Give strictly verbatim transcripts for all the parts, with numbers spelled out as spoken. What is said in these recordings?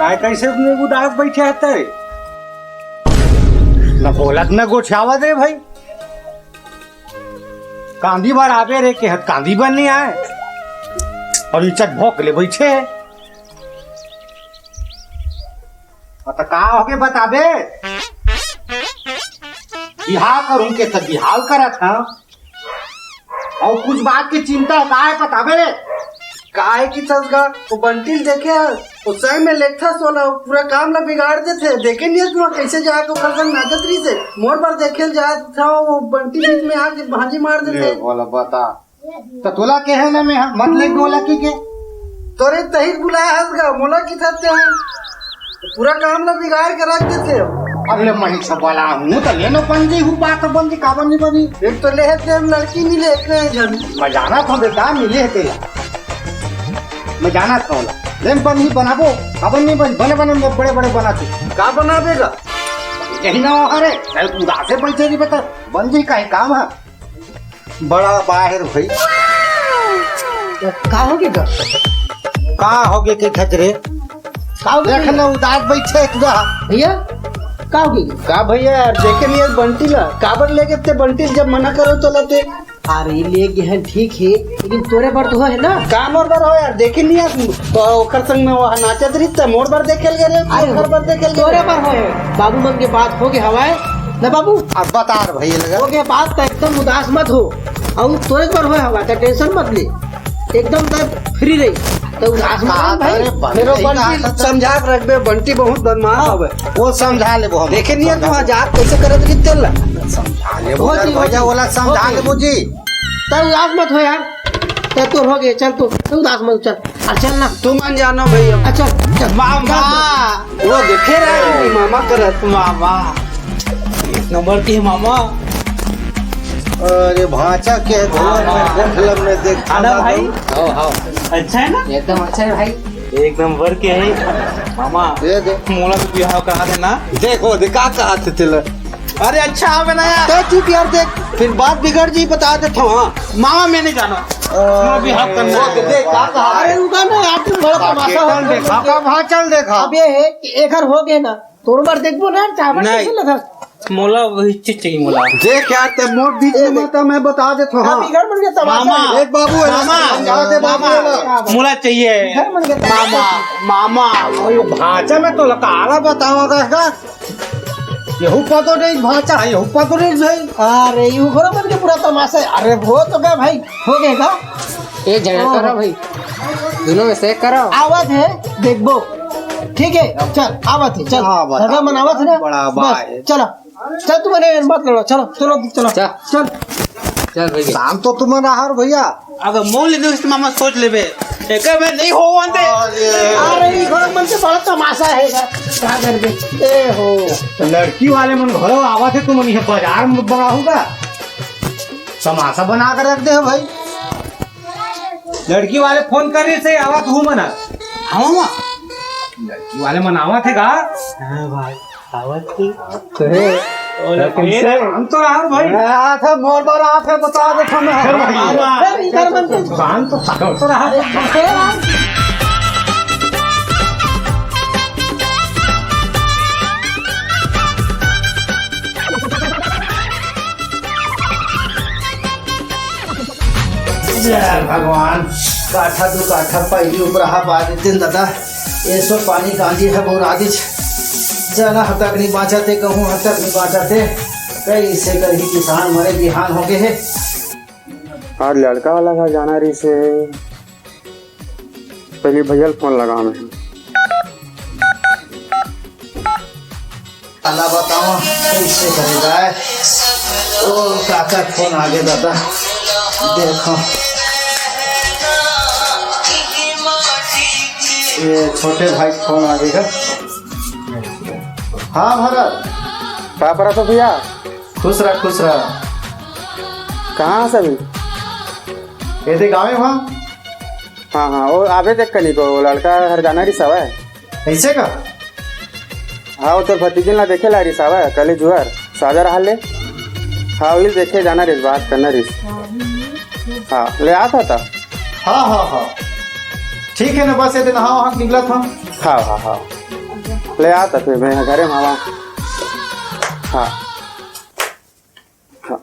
काय कइसे उदास बइठे हस तैं? न बोलत न गोठियावत रे भई। कांदी बर आबे रे केहेंव त कांदी बर नइ आय। अउ इज्जत भोंक ले बइठे हे। अ त का होगे बताबे? बिहाव करहूं केहेंव त बिहाव करत हंव। अउ कुछ बात के चिंता हे, का हे बताबे रे? का हे कि ससुर, ओ बंटी ल देखे हस, ओ संग में लेगथस ओला, ओ पूरा काम ला बिगाड़ देथे। देखे नइ हस कइसे जाके ओकर संग नाचत रहिसे, मोर बर देखे ल जात हंव, ओ बंटी बीच में आके भांजी मार देथे। ले भला बता, त तोला केहेंव ना मैं, मत लेग ओला कहिके। तोरे तहीं बुलाय हस गा, मोला कथस तें ह। पूरा काम ला बिगाड़ के रख देथे। अरे मैं सब वाला हूं, त ले ना बन जही, बात बन जही, काबर नइ बनही? एक तो ले हे तें लड़की मिले, एक नहीं झन। मैं जानत हंव बेटा, मिले हे तेला। मैं जानत हंव ओला। ले बन ही बनाबो, काबर नइ बन, बने बने बड़े बड़े बनाथे। का बनाबे गा? यही ना हो, अरे, मैं उदासे बइठे रहिबे त बन जही, काहे काम हे। बड़ा बाहिर भई। का होगे गा? का होगे कथस रे? का होगे देख भैया? ना उदास बइठे हे गा। भैया, का होगे? का भैया यार, देखे नइ हस बंटी ला? काबर लेगे तें बंटी ला, जब मना करेंव तोला तें? अरे लेगे हंव ठीक हे, लेकिन तोरे बर तो होय हे ना? का मोर बर होय यार, देखे नइ हस त ओकर संग में ओ नाचत रहिस त मोर बर देखे ल गे रे, अरे ओकर बर देखे ल गे तोरे रे। बर होय हे। बाबू मन के बात होगे हवय ना बाबू? अब बता रे भैया लगा। होगे बात त एकदम उदास मत हो। अउ तोरे बर होय हवय त tension मत ले। एकदम त free रही। त उदास मत का रह भाई। करे बन-, फेर ओ नहीं बंटी कहा था। समझा के रखबे, बंटी बहुत बदमाश हाँ। हवय। ओ समझा लेबो हम। देखे नइ हस तैं जात कइसे करत रहिस तेला। समझा लेबो हो यार जी, हो भैया, जी। ओला समझा हो जी। लेबो जी। त उदास मत हो यार। त तोर होगे, चल तू, तू उदास मत हो, चल। आ चल ना। तुमन जानो भैया। अच्छा, चल। मामा। वो देखे रहे कि मामा करत। मामा। एक नंबर के मामा। अरे भांचा के हे, मामा। गोठिया में देख आना भाई। हाव, हाव। अच्छा हे ना? एकदम अच्छा हे भाई। एक नंबर के हे। मामा, दे दे। मोला तो बिहाव करा देना। देखो, देख का कहाथे तेला। अरे अच्छा हवे ना यार। तो चुप यार, देख, फिर बात बिगड़ जही, बता देथंव, हाँ। मामा, मैं नइ जानंव। अ, मैं बिहाव करना वो हे। तो देख, का कहा अरे है? रुका ना यार, तुम बड़ा तमाशा हो। चल देखा, का भांचा ल देखा। अब ये हे कि एकर होगे ना, तोर बर देखबो ना, चावल नहीं। कइसे लगत? मोला वही चीज चाहिए, मोला। देख यार, तें मोर बीच में मत आ, मैं बता देथंव, हाँ। बिगड़ मन के तमाशा मामा। हे। देख बाबू, हे ना, मामा, समझा दे बाबू, मामा, हे ना। मोला चाहिए। बिगड़ मन के तमाशा। मामा, मामा। अरे भांचा, मैं तोला काला बतावंव का? यहू पा तो नइ भांचा हे, यहू पा तो नइ भाई। अरे, यहू घरो मन के पूरा तमाशा हे। अरे, वो तो का भाई, होगे का? ए, झगड़ा करो भाई, दूनों में से करो। आवत हे, देखबो। ठीक हे, चल, आवत हे, चल। हाँ, बता। सगा मन आवत हे ना? बड़ा बस, बाय। चलो। चल, तुमन मत लड़ो, चलो, चलो, चलो। चल। चल। चल भैया। शांत तो तुमन रहा भैया। अगर मोल ले दोस्त मामा सोच लेबे, एकर में नहीं हो वंदे। अरे। अरे, ई घरो मन के बड़ा तमाशा हे ना। का करबे? ए हो। लड़की वाले मन घरो आवत हे, तुमन ये बाजार में बनाहू का? तमाशा बना के रख दे हो भाई। लड़की वाले फोन करिस हे, आवत हूँ मना। हाँ, मामा। लड़की वाले मन आवत हे का? हाँ भाई, आवत हे। अरे, ओला कइसे? हम तो रहा भाई। हाँ, आथे, मोर बर आथे, बता दे, हम हैं। मामा। अरे, इधर मन के दुकान तो सागर तो रहा। अरे, जय भगवान, काठा दू काठा पहिली उपराहा बार दिन दादा, एसो पानी कांदी हे बउरा दिस। जना हतक नहीं बांचत हे, कहूँ हतक नहीं बांचत हे। कइसे करही किसान मरे बिहान होगे हे। आज लड़का वाला घर जाना रहिस हे। पहिली भैया ल फोन लगावंव मैं। अल्लाह बताओ कइसे करे जाय। ओ काका फोन आगे दादा, देखो ये छोटे भाई फोन आगे का। हाँ भरत। का परत हो भैया? खुश रह, खुश रह। कहाँ हस अभी? ये दे गाँव में। हाँ, हाँ, वो आबे देख कनी को, वो लड़का हर जाना रहिस हवय। कइसे का? हाँ, वो तोर भतीजिन ला देखे ला रहिस हवय, कले जुअर, सागर हाल ले। हाँ, वही देखे जाना रहिस, बात करना रहिस। हाँ, ले आत हस त। हाँ, हाँ, हाँ। ठीक हे ना, बस ये दिन हाँ, हाँ, निकलत हंव। हाँ, हाँ, हाँ। ले आ त फिर मैं घरे में आवा। हाँ। हाँ।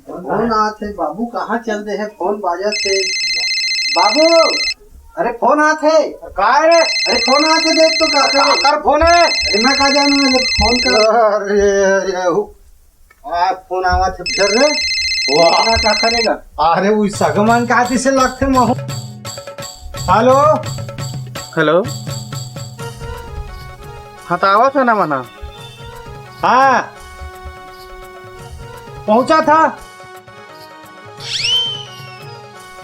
फोन आत हे, बाबू कहाँ चल दे हे? फोन बाजत हे। बाबू, अरे फोन आत हे। काय रे? अरे फोन आत हे, देख तो का का कर फोन हे? अरे मैं का जानू, मैं फोन कर। अरे, अरे, हु-, आ, फोन आवत हे फिर रे। वाह। ना का करेगा? अरे, वो सगमन का आती से लगथे महू। हेलो। हेलो। हाँ, तो आवत हे ना मना। हाँ। पहुंचा था।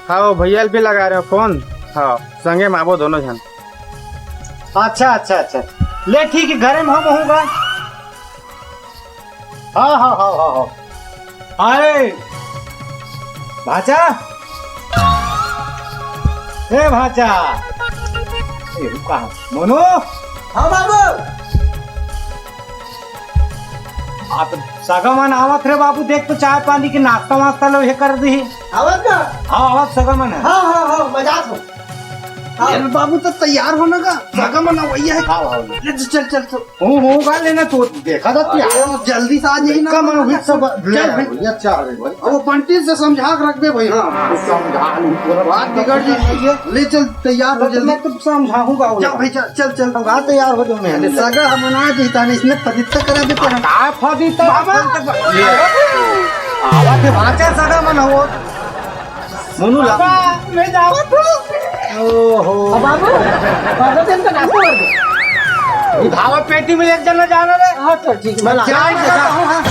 हाँ, वो भैया भी लगा रहे हो फोन। हाँ, संगे में आबो दोनों जन। अच्छा, अच्छा, अच्छा। ले ठीक है, घरे में हम होऊंगा। हाँ, हाँ, हाँ, हाँ, हाँ। अरे, भाचा। ए, भाचा। ए, रुका। मोनू। हाँ, बाबू। आप सगा मन आवत रे बाबू, देख तो चाय पानी के नाश्ता वास्ता लो, ये कर दी। आवत का? हाँ, आवत सगा मन है। हाँ, हाँ, हाँ, मजाक हो। हाँ। अरे बाबू, तो तैयार होना का, सगा मन वही है। हाँ, हाँ। ले, चल, चल, चल। हूँ, हूँ, गा लेना तो देखा था अरे, तैयार। जल्दी से आ जाइए ना। कम हुई सब चल ले, भाई। भैया, चाह रहे भाई। अब वो बंटी से समझा के रख दे भाई। हाँ, समझा लूँ, पूरा बात बिगड़ जाएगी। ले चल, तैयार हो तो जल्दी। मैं तो समझाऊंगा वो। जा भाई, चल, चल, चल। हम कहाँ तैयार हो जाऊँ मैं? अरे सगा हम ना जीता नहीं, इसने पवित्र करा देते हैं। का पवित्र? बाबा। ये आवा के बाचा सगा मन हो। मोनू ला। बाबा, मैं जावत हूँ। ओहो। अब बाबू, बाबा दिन तो नाश्ता कर दे। उठावा पेटी में एक जना जाना रे। हाँ, तो ठीक है। मैं जा रहा हूँ, हाँ।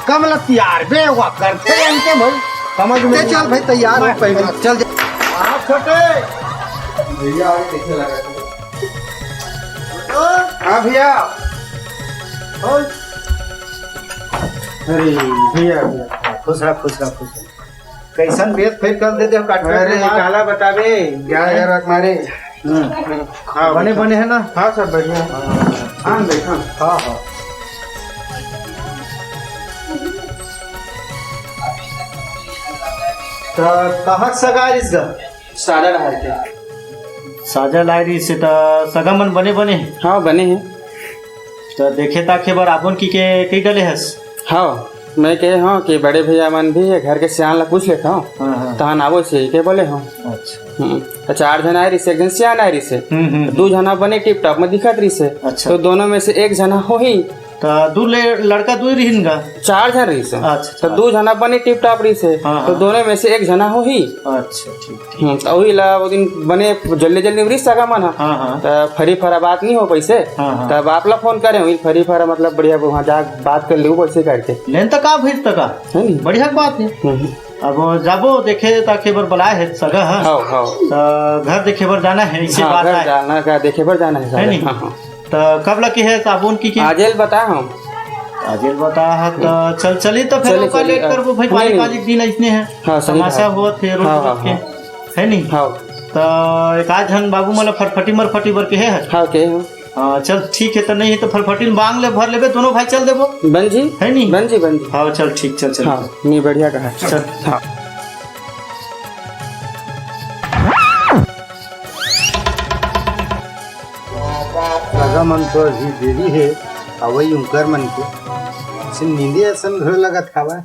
कम ला तैयार बे, वो करते हैं इनके भाई। समझ में ते नहीं। चल भाई, तैयार हो पहले। चल जा। आप छोटे। भैया आगे कैसे लगा? हाँ भैया। और? अरे भैया, भैया। खुश रह, खुश रह, खुश रह। कैसन बेच फेर कर देते हो, काट काट अरे के मार। काला बताबे। क्या यार, रख मारे। हम्म। हाँ, बने, बने है ना? हाँ सर, बढ़िया। हाँ, देखा। हाँ, हाँ। तो कहाँ सगा रिस गा? सादा डहार के। साजा लाए रहिस हे त सगा मन बने बने हे। हाँ, बने हे। त देखे ताके बर आबोन कि के कही डले हस? हाँ, मैं कहे हँव कि बड़े भैया मन भी हे, घर के सियान ला पूछ लेथँव। हाँ, हाँ। तहन आबो से के बोले हँव। अच्छा। हम्म, त चार झन आए रहिस हे, एक झन सियान आए रहिस हे। हम्म, हम्म, दू झन बने टिप टॉप में दिखत रहिस हे। अच्छा। तो दोनों में से एक झन होही। त दू ले, लड़का दू ही रिहिन गा? चार झन रहिस हे। अच्छा, त अच्छा। दू झन बने टिप टॉप रहिस हे। हाँ, तो हाँ। दोनों में से एक झन होही। अच्छा, ठीक, ठीक। हम्म, त उही ला वो दिन बने जल्दी जल्दी में रहिस सगा मन ह। हाँ, हाँ। त फरी फरा बात नहीं हो पैसे। हाँ, हाँ। तब आप ला फोन करे, वही फरी फरा मतलब बढ़िया वहाँ जा बात कर लियो पैसे करके। लेन त का भीड़ तक आ? है नी? बढ़िया बात है। हम्म। अब जाबो देखे ताके बर बलाए हे सगा ह। हाँ, हाँ। त घर देखे बर जाना है, इसे हाँ, बात घर आए। जाना का देखे बर जाना है है सगा। नी? हाँ, हाँ। त कब लगे है साबुन की, की? आजेल बता हम। आजेल बता है, त चल, चली त फिर चली, ओकर चली, लेट हाँ। करबो भाई, नहीं, पानी नहीं। काजी के दिन अइसने है। हाँ, सही समस्या बात। होत है रोज हाँ, रोज हाँ, के। हाँ। है नी? हाँ। त एक आध झन बाबू मन ला फटफटी मरफटी बर के है। हाँ, के हूँ। हाँ, चल ठीक है, त नहीं है त फटफटी में बांग ले, भर लेबे, दोनों भाई चल देबो। बन जी। है नी? बन जी, बन जी। हाँ, चल ठीक, चल, चल। हाँ, नहीं बढ़िया कहा। चल। हाँ। सगा मन तो अभी देरी हे, अवई उंकर मन के। अइसे नींदे असन घलो लगत हवय।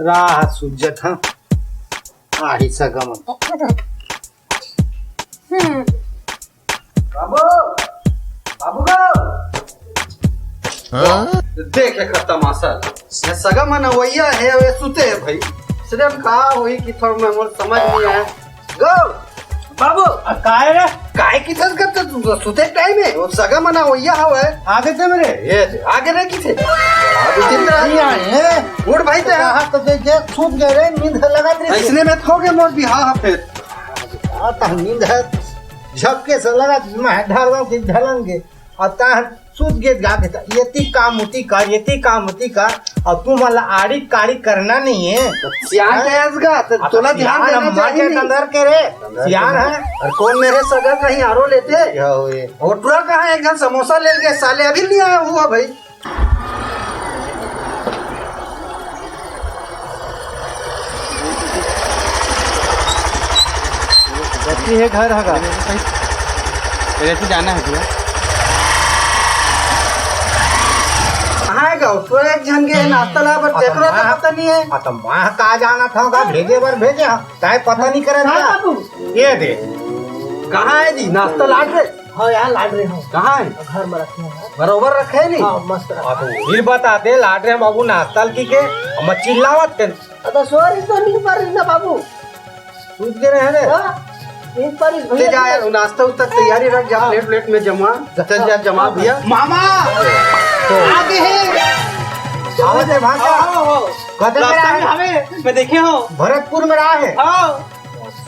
राह सूझत हं, आही सगा मन। हम्म। बाबू, बाबू गो। हाँ? देख एकर तमाशा। ये सगा मन अवइया हे, अउ ये सुते हे भाई। सिर्फ का होही कि थोड़ा मैं मोर समझ नहीं आया। गो, बाबू। आ, काय रे? काय किथस करत तू? सुते टाइम हे, वो सगा मन अवइया हवय। आगे ते मेरे। ये दे, आगे रे किथे? अभी कितना नहीं आए हैं। उठ भाई ते। कहा तो दे, दे, सूत गए रे, नींद लगत रही। अइसने में थोके मोर बिहाव ह फेर। आ, त नींद हे, झपके से लगा, मैं ढाल रहा हूँ कि ढलेंगे। अउ तहन सुत गे गा के, एती काम उती कर, एती काम उती कर, अउ तुमन ला आड़ी काड़ी करना नहीं है। सियान हाँ? कहेस गा, त अब तोला ध्यान सियान देना अम्मा चाहिए के नहीं। अंदर के रे, अंदर सियान के है। अउ कौन मेरे सगा कहीं आरो लेते? क्या हुए? होटला कहाँ एक झन समोसा ले गए, साले अभी नहीं आया हुआ भाई। ये घर हगा। तेरे से जाना है भैया। कहाँ है गौ? तो एक झन के नाश्ता ला, पर अब तेकरो तो माँ, पता नहीं है। अब तो माँ का जाना था, का भेजे बर भेजे हम, चाहे पता नहीं करे हाँ ना। बाबू। ये दे। कहाँ है जी? नाश्ता लाट रहे? हाँ यार, लाट रहे हो। कहाँ है? घर में रखे हैं। बरोबर रखे है नहीं? हाँ, मस्त रखे। अब फिर बता दे, लाट रहे हैं बाबू, नाश्ता की के, हम चिल्लावत के। अब तो सॉरी तो नहीं पड़ रही ना बाबू। सूत गए रहे रे। हाँ, एक बार इस ले भैया जा को यार, नाश्ता उस्ता तैयारी रख, जा हाँ। प्लेट प्लेट में जमा, चल जा जमा भैया। मामा, तो आगे है। आवाज है भाषा। आओ, आओ, आओ। कदम रास्ता रहा में है। हमें, मैं देखे हो। भरतपुर में रहा है। हाँ।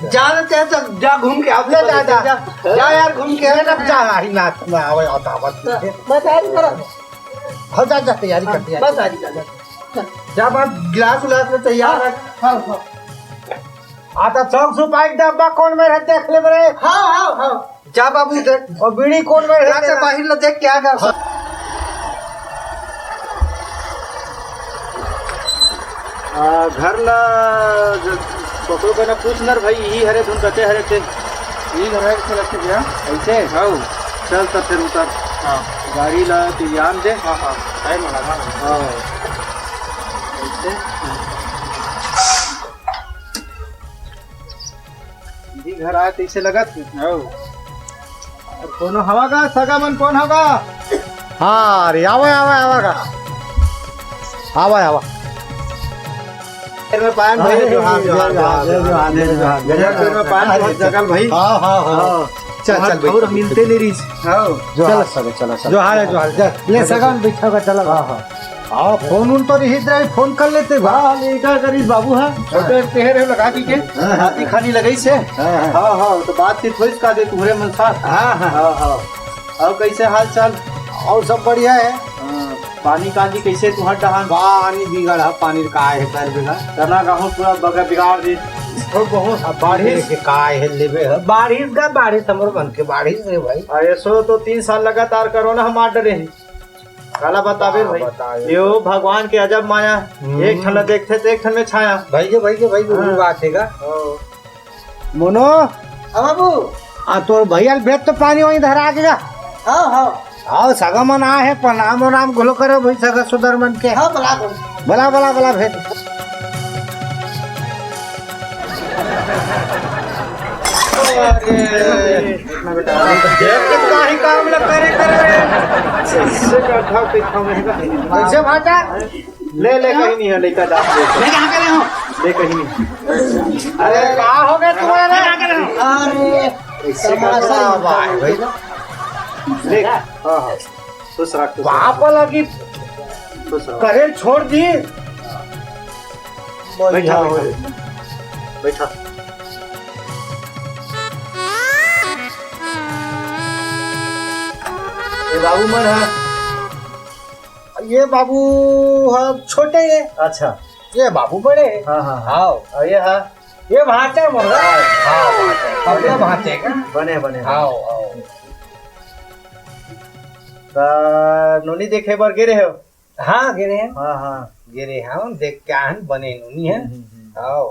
जा ना चाहे तो जा घूम के आओ। ले जा, जा। जा। जा यार घूम के आ ना, जा, आई नाथ में आवे, आवत, आवत। मैं तैयारी करा। हो जा, जा, तैयारी कर, तैयारी। बस आ जा, जा। जा, बस गिलास उलास में तैयार रख। हाँ, हाँ। आ तो चौक सुपारी डब्बा कौन में रहे, देख ले बरे। हाँ, हाँ, हाँ। जा बाबू देख। और बीड़ी कौन में रहे, जा के तेरा? बाहर ला देख क्या कर। आ, घर ला ज-, पकड़ो के ना पूछ नर भाई, यही हरे धुन कते हरे ते। यही घर है, चल अच्छे भैया। ऐसे? हाँ। चल तब फिर उतर। हाँ। गाड़ी ला तू ध्यान दे। हाँ, हाँ। टाइम लगा। हाँ। ऐसे? जी घर आए तइसे लगत हे। हव। कोनो हवा का, सगा मन कोन हवा? हाँ, अरे, आवा, आवा, आवा का। आवा, आवा। पैर में पान भैया, अरे, जोहार, जोहार, जोहार, जोहार, जोहार, जोहार, जोहार। जोहार, पैर में पान अरे, बहुत जगल भाई। हाँ, हाँ, हाँ। हाँ। चल, चल, और बैठ, मिलते बैठ। नहीं रहीस। हाँ। जोहार, चलो, चलो, चलो। जोहार है, जोहार, चल। ले, बैठो, सगा बैठो। बैठा का, चलो। हाँ, हाँ। हाँ, फोन उन तो रही, तेरा फोन कर लेते बा। हाँ, ले, का करी बाबू, हाँ? हाँ। छोटे तेहरे लगा दी के, हाँ, हाँ। हाथी खानी लगाई से। हाँ, हाँ। हाँ, हाँ, तो बातचीत होइस का दे तुम्हरे मन साथ? हाँ, हाँ। हाँ, हाँ। और कैसे हाल चाल? और सब बढ़िया है। हाँ, पानी कांजी कैसे तुहर डहान? पानी बिगड़ है, पानी का है कर बिगड़। तना गाँव पूरा बगैर बिगाड़ दी। तो बहुत अब बारिश। के का है लेबे है? बारिश का, बारिश हमरो मन के बारिश है भाई। अरे सो तो तीन साल लगातार कोरोना हम आ डरे हैं। काला बतावे हाँ, भाई। बतावे। यो भगवान के अजब माया। हम्म। एक ठन ला देखथे त एक ठन में छाया। भाई के, भाई के, भाई के, हाँ। वही बात है का? हाँ। मोनो। हाँ बाबू। आ, तोर भैया ल भेज तो पानी वहीं धरा के जा। हाँ, हाँ। आओ, सगा मन आए हैं, प्रणाम वनाम घलो करो भाई, सगा सुदर मन के। हाँ, बला दो। बला, बला, बला, भेज। अरे, देख कितना ही काम लग करे, करे। इससे का था, कोई काम नहीं का। कैसे भाटा? ले, ले, कहीं नहीं है, लेकर जा। मैं कहाँ करे हूँ? ले, कहीं नहीं। अरे, का हो गया तुम्हारा? मैं कहाँ करे हूँ? अरे, इससे का तमाशा था, ही भाई, भाई। ले, हाँ, हाँ। खुश रह, खुश रह। बाप लगी खुश रह। करे छोड़ दी। बैठा, बैठा। बैठा। ये बाबू मन है। ये बाबू है छोटे ये। अच्छा। ये बाबू बड़े। हाँ, हाँ, हाँ। हाँ। और ये है? ये भांचा मोर। हाँ, भांचा। अपना भांचा का। बने, बने। हाँ, हाँ। त नोनी देखे बर गे रहे हो? हाँ, गे रहे हैं। हाँ, हाँ। गे रहे हैं, देख के आन, बने नोनी है। हम्म, हम्म, हम्म। आओ।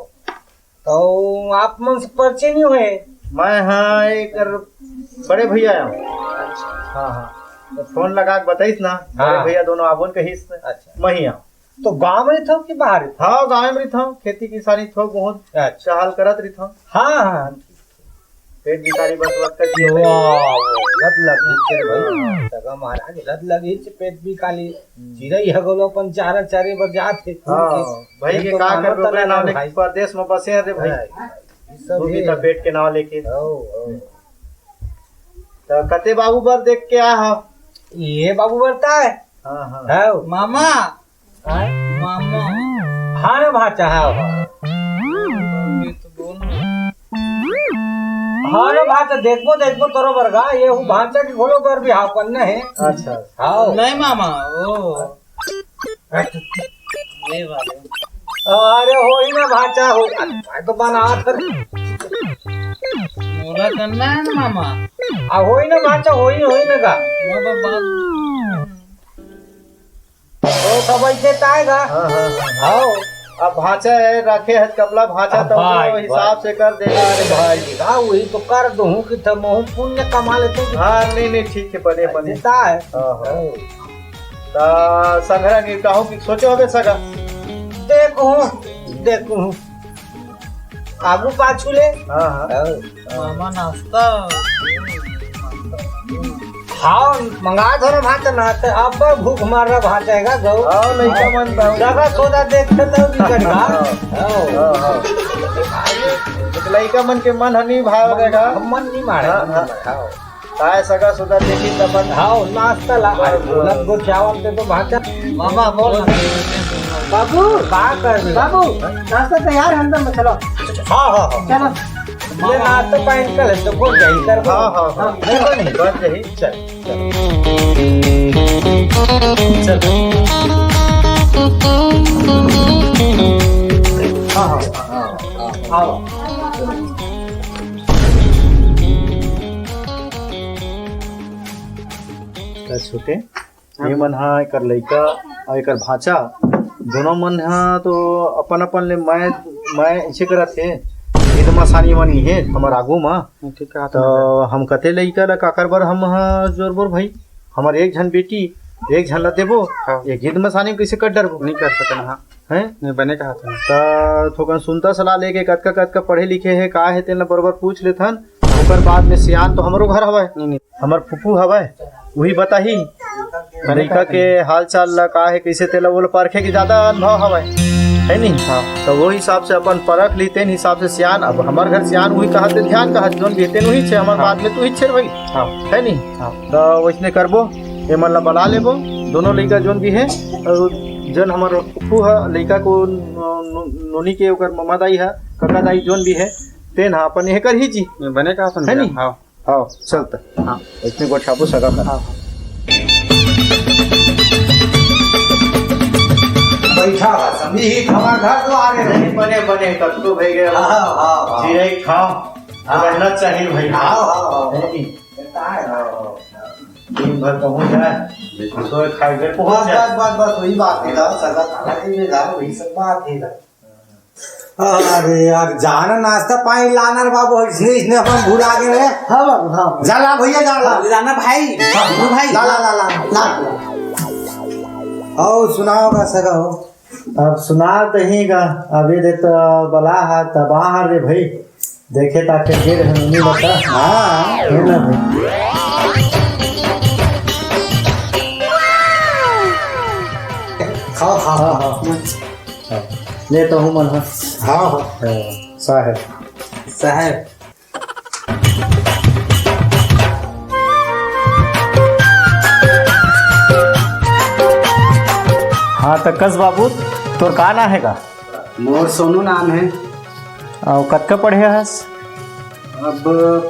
तो आप मन से परिचय नहीं हुए? मैं, हाँ, एक बड़े भैया आया हूँ। हाँ, हाँ। तो फोन लगा के बताइस ना, बड़े हाँ। भैया दोनों आबोन कहिस। अच्छा। मैं ही आऊँ। तो गाँव में रहिथव कि बाहर रहिथव? हाँ, गाँव में रहिथव, खेती किसानी थोक बहुत अच्छा। टहल करत रहिथव। हाँ, हाँ। पेट बिकारी बस वक्त की वाह, लत लगी तेरे भाई। हाँ। सगा महाराज, लत लगी से पेट बिकारी। हम्म। चिरई ह घलो अपन चारा चरे बर जात हे, हाँ, घूम के। भाई ये के तो का मानो करबे, तना ओकरे नाम ना लेके भाई। परदेस में बसे हे रे भाई। हाँ, ये सब दूध हे। पीता पेट के नाम लेके। हौ, हौ। त कते बाबू बर देख के आ हा? ये बाबू बर ताय। हाँ, हाँ। हौ। मामा, आय? मामा। हाँ रे भांचा, हाँ, हाँ। ये तो बोल। हाँ रे भांचा, देखबो, देखबो तोरो बरगा, ये हूँ भांचा के घोलो कर भी हाव करना है। अच्छा। हाँ। नहीं मामा, ओ। ये वाले। अरे होई ना भांचा, होई। अरे भाई तो बना कर। मोला करना है ना मामा। आ होई ना भांचा, होई, होई ना का। मामा बात। ओ, सब ऐसे ताय गा। हाँ, हाँ, हाँ, हाँ। हाओ। अब भांचा है, रखे है कमला भांचा, अब तो भाई, वो हिसाब भाई। से कर देगा। अरे भाई, हाँ, वही तो कर दूँ कि तब महू पुण्य कमा लेते हैं। हाँ, नहीं, नहीं, ठीक है, बने, बने। देता है। हाँ, हाँ। हाँ। त संघरा नहीं कहूँ कि सोचे होबे सगा। देखूँ, देखूँ। आगू पाछू ले। हाँ, हाँ। हाँ। मामा नाश्ता। हाँ, मंगा धरो भात ना, त अब भूख मार रहा भात जाएगा गौ। हाँ, लइका मन तो। जगह सौदा देखते तो भी करना। हाँ। हाँ। हाँ, हाँ। एक लइका मन के मन ह नहीं भाव रहेगा। मन नहीं मारे, हाँ, मन नहीं हाँ। मारे, हाँ। काय सगा सुगा देखी तब मन। हाँ, नाश्ता ला। बस, बस। बोलत गो चावल ते तो भात। मामा बोल ना। बाबू। का कर रहे? बाबू, नाश्ता तैयार है अंदर में, चलो। हाँ, हाँ, हाँ। चलो। ये नाश्ता पानी कर ले, तो बोल जाई, कर बोल। हाँ, हाँ, हाँ। हाँ, नहीं बनी। बन जाई, चल, चल। चल। हाँ, हाँ, हाँ, हाँ, हाँ। का छोटे? ये मन हा एकर लइका अउ एकर भांचा, दोनों मन हा तो अपन अपन ले मैं, मैं इसे करत हे। ईद मसानी मन हे हमर आगू मा। ठीक कहा तो तुमने। हम कते लइका ला काकर बर हम हा जोरबोर भाई, हमर एक झन बेटी, एक झन ला देबो, हाँ। एक ईद मसानी कइसे कर डरबो? नहीं कर सकन, हाँ। हैं? नहीं बने कहा तुमने। त थोकन सुनता सलाह लेके कतका कतका पढ़े लिखे हे, का हे, तेन ला बरोबर पूछ लेथन। ओकर बाद में सियान तो हमरो घर हवय, नहीं, नहीं। हमर फूफू हवय, उही बताही। बने लइका कहा के हाल चाल ला का हे, कइसे तेला ओला परखे के ज्यादा अनुभव हवय, है नी? हाँ। तो वो हिसाब से अपन परख ली, तेन हिसाब से सियान, अब हमर घर सियान उही कहा ते ध्यान कहा, जोन भी तेन उही छे, हमर हाँ। बाद में तू ही छे भाई, हाँ। है नी? हाँ। तो वैसने करबो, एमन ला बला लेबो, दोनों लइका जोन भी हे, अउ जोन हमर फूफू ह लइका को नो-, नो-, नोनी के ओकर ममा दाई ह, कका दाई जोन भी हे, तेन ह अपन एहे करही जी। बने कहा सुन है नी? हाँ। हाँ, चल त। हाँ। इसमें गोठियाबो सगा कर। हाँ, हाँ। बैठा बा, समीहित हमार घर तो आ गए। नहीं, बने, बने, कब तो भई गए। हाँ, हाँ, हाँ। चिरई खाओ, हाँ। रहना चाहिए भाई। हाँ, हाँ, हाँ। है कि? रहता है, हाँ, हाँ। दिन भर पहुँच जाए, बिल्कुल। सोए खाए घर पहुँच बस, जाए। बस, बस, बस, वही बात है ना, सगा खाना के लिए ना, वही सब बात है ना। अरे यार, जाना नाश्ता पानी लाना रे बाबू, इसने, इसने अपन भुला के रे। हाँ बाबू, हाँ। जा ला भैया, जा ला। लाना भाई, हाँ, गुरु भाई। ला, ला, ला, ला, ला। आओ, सुनाओ का सगा हो। अब सुना दही का, अभी देख तो बला हा, तबाह रे भाई। देखे ताके गिर है, नहीं बता। हाँ। है ना भाई? खाओ, खाओ, हाँ, खाओ। हाँ। हाँ। ले तो हूँ मन, हाँ। हाँ, हाँ। हाँ, साहेब। साहेब। हाँ, त कस बाबू, तोर का नाम हे गा? मोर सोनू नाम हे। अउ कतका पढ़े हस? अब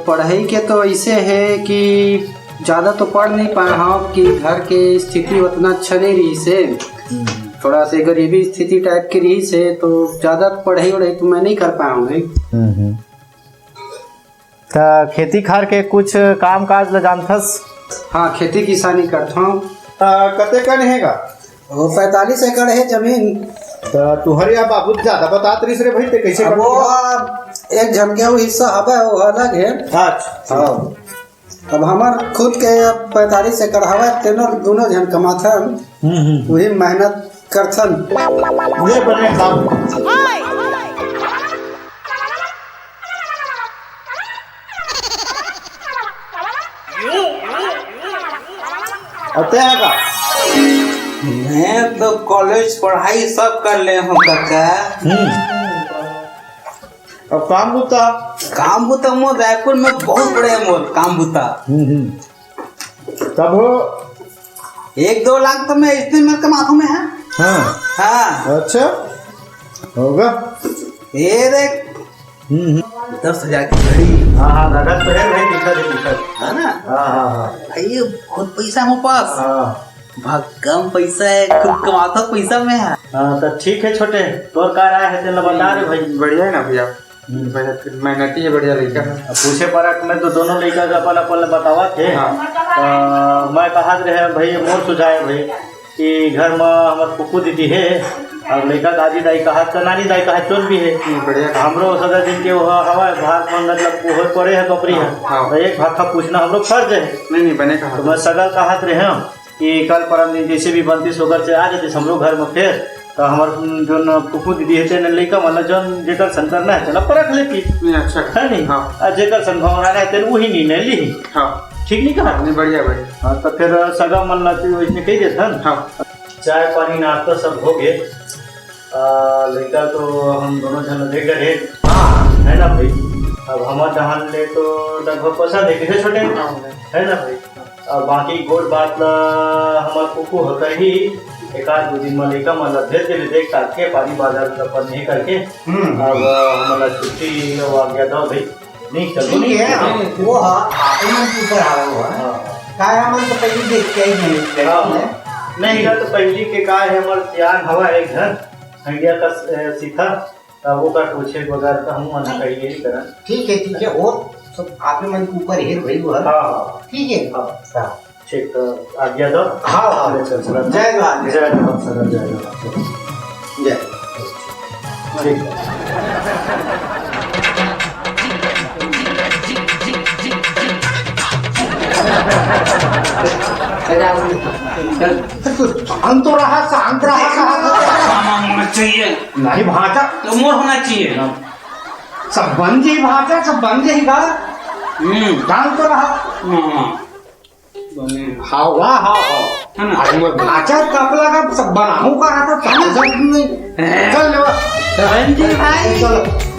पढ़ई के तो ऐसे हे कि ज्यादा तो पढ़ नहीं पाए हंव कि घर के स्थिति उतना अच्छा नहीं रहिस हे। हम्म। थोड़ा से गरीबी स्थिति type के रहिस हे, तो ज्यादा पढ़ई वढ़ई तो मैं नहीं कर पाए हंव भाई। हम्म, हम्म। त खेती खार के कुछ काम काज ल जानथस? हाँ, खेती किसानी करथंव। त कतेकन हे गा? वो पैंतालीस एकड़ हे जमीन। त तुहर या बाबू ज्यादा बतात रहिस रे भाई, ते कैसे अब करथस? वो अब एक झन के वो हिस्सा हवय, वो अलग हे। अच्छा। हाँ। अब हमर खुद के अब पैंतालीस एकड़ हवय, तेनो दूनो झन कमाथन। हम्म, हम्म। वही मेहनत करथन। ये बने काम। अउ तें का? मैं तो कॉलेज पढ़ाई सब कर ले हूँ काका। हम्म। अब काम बूता? काम बूता मोर रायपुर में बहुत बड़े मोर काम बूता। हम्म, हम्म। तब हो? एक दो लाख तो मैं इसने में कमाता हूँ मैं, हाँ। हाँ। हाँ। अच्छा, होगा। ये देख। हम्म, हम्म। दस हजार की घड़ी। हाँ, हाँ, नगद तो है भाई, दिखा दे, दिखा दे। है ना? हाँ, हाँ, हाँ। भाई, ये बहुत पैसा है मेरे पास। हाँ। बहुत कम पैसा है, खुद कमाता हूँ पैसा मैं। हाँ, तो ठीक है छोटे, तोर का राय है, तेला बता रे भाई। बढ़िया है ना भैया? हम्म। मेहनत, मेहनती है, बढ़िया लड़का है। अब पूछे परख में तो दोनों लड़का के अपन अपन ले बतावत हे। हाँ। तो मैं कहत रहे भाई, मोर सुझाव है भाई कि घर में हमर कुकु दीदी है, अब लइका दादी दाई कहत त नानी दाई कहत जोन भी हे। नहीं, बढ़िया। हमरो सगा दिन के वो हवा भार में मतलब वो होय पड़े हे बपरी हे। हाँ, हाँ। तो एक भाखा पूछना हमरो फर्ज हे। नहीं, नहीं, बने कहा। तो मैं सगा कहत रहे हूँ कि कल परम दिन जैसे भी बनतीस ओकर से आ जातीस हमरो घर में फेर। तो हमर जोन फूफू दीदी हे तेन लइका मन ला जोन जेकर सन करना हे तेला परख लेती। नहीं, अच्छा। है नहीं? हाँ। आ जेकर सन भवराना हे तेन वही निर्णय ली। हाँ। ठीक नहीं कहा? नहीं, बढ़िया, बढ़िया। हाँ, तो फिर सगा मन ला तो इसने कही देथन। हाँ। चाय पानी नाश्ता सब हो गए। आ, लइका तो हम दोनों झन देख डरे। हाँ। है ना भाई? अब हमार डहान ले तो लगभग पसंद है, किसे छोटे? हाँ। है ना भाई? अब बाकी गोठ बात ला हमार कुकु ह करही, एक आध दो दिन में लइका मन ला भेज देबे, देख ताक के पानी बाजार का अपन नहीं करके। हम्म। अब हमन ला छुट्टी अउ आज्ञा दो भाई। नहीं, चलो ठीक नहीं। है, वो हा, आपे मन के ऊपर हावे वो हा। हाँ। काय हमन तो पहली देख के ही नहीं, हाँ। नहीं, या तो पहली के काय है, हमर सियान हवा एक घर, हंडिया का, अ, सीखा, तब वो का पूछे बगैर तो हम मना करिए ही करन। ठीक है, ठीक है, वो सब आपे मन के ऊपर हेर भाई वो हा। हाँ, हाँ। ठीक है। हाँ। हाँ। ठीक, तो आज्ञा दो। हाँ, हाँ। ले चल, चल। जय माँ। जय माँ, सर, जय माँ। जय। ठीक। शांत तो रहा, शांत रहा, शांत रहा। मामा होना चाहिए। नहीं भांचा। तो मोर होना चाहिए। सब बन जी भांचा, सब बन जी का। हम्म। शांत तो रहा। हाँ। बने। हाँ, वाह, हाँ, हाँ। है ना? आज मैं भांचा कपड़ा का सब बनाऊं का रहा था, समझ नहीं। हैं? चल ले, वाह। बन जी भाई। चल।